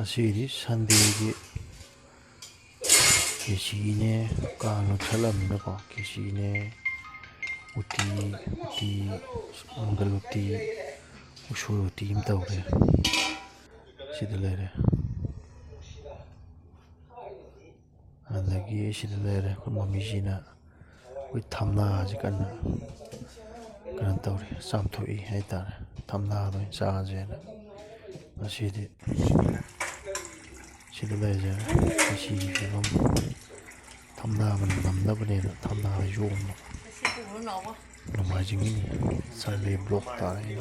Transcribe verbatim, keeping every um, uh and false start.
ꯉꯁꯤꯗꯤ ꯁꯟꯗꯦꯒꯤ ꯈꯦꯆꯤꯅꯦ, ꯀꯥꯡ ꯅꯛꯁꯜꯂꯛꯑꯕꯅꯤꯅꯀꯣ, ꯈꯦꯆꯤꯅꯦ, ꯎꯇꯤ, ꯎꯇꯤ, ꯃꯪꯒꯜ ꯎꯇꯤ, ꯎꯁꯣꯏ ꯎꯇꯤ ꯑꯃ ꯇꯧꯔꯦ꯫ ꯁꯤꯗ ꯂꯩꯔꯦ꯫ ꯑꯗꯒꯤ ꯁꯤꯗ ꯂꯩꯔꯦ ꯑꯩꯈꯣꯏ ꯃꯝꯃꯤꯁꯤꯅ꯫ ꯑꯩꯈꯣꯏ ꯊꯝꯅꯥꯁꯦ ꯀꯟꯅ ꯀꯩꯅꯣ ꯇꯧꯔꯤ, ꯆꯥꯝꯊꯣꯛꯏ ꯍꯥꯏꯇꯥꯔꯦ꯫ ꯊꯝꯅꯥꯗ ꯑꯣꯏꯅ ꯆꯥꯁꯦꯅ ꯉꯁꯤꯗꯤ ꯁꯤꯗ ꯂꯩꯖꯔꯦ꯫ ꯉꯁꯤꯒꯤ ꯐꯤꯕꯝ ꯊꯝꯅꯥ ꯃꯅꯝ ꯅꯝꯅꯕꯅꯦꯅ ꯊꯝꯅꯥ ꯌꯣꯝꯕ꯫ ꯅꯣꯡꯃꯥꯏꯖꯤꯡꯒꯤꯅꯤ, ꯁꯟꯗꯦ ꯕ꯭ꯂꯣꯛ ꯇꯥꯔꯦ꯫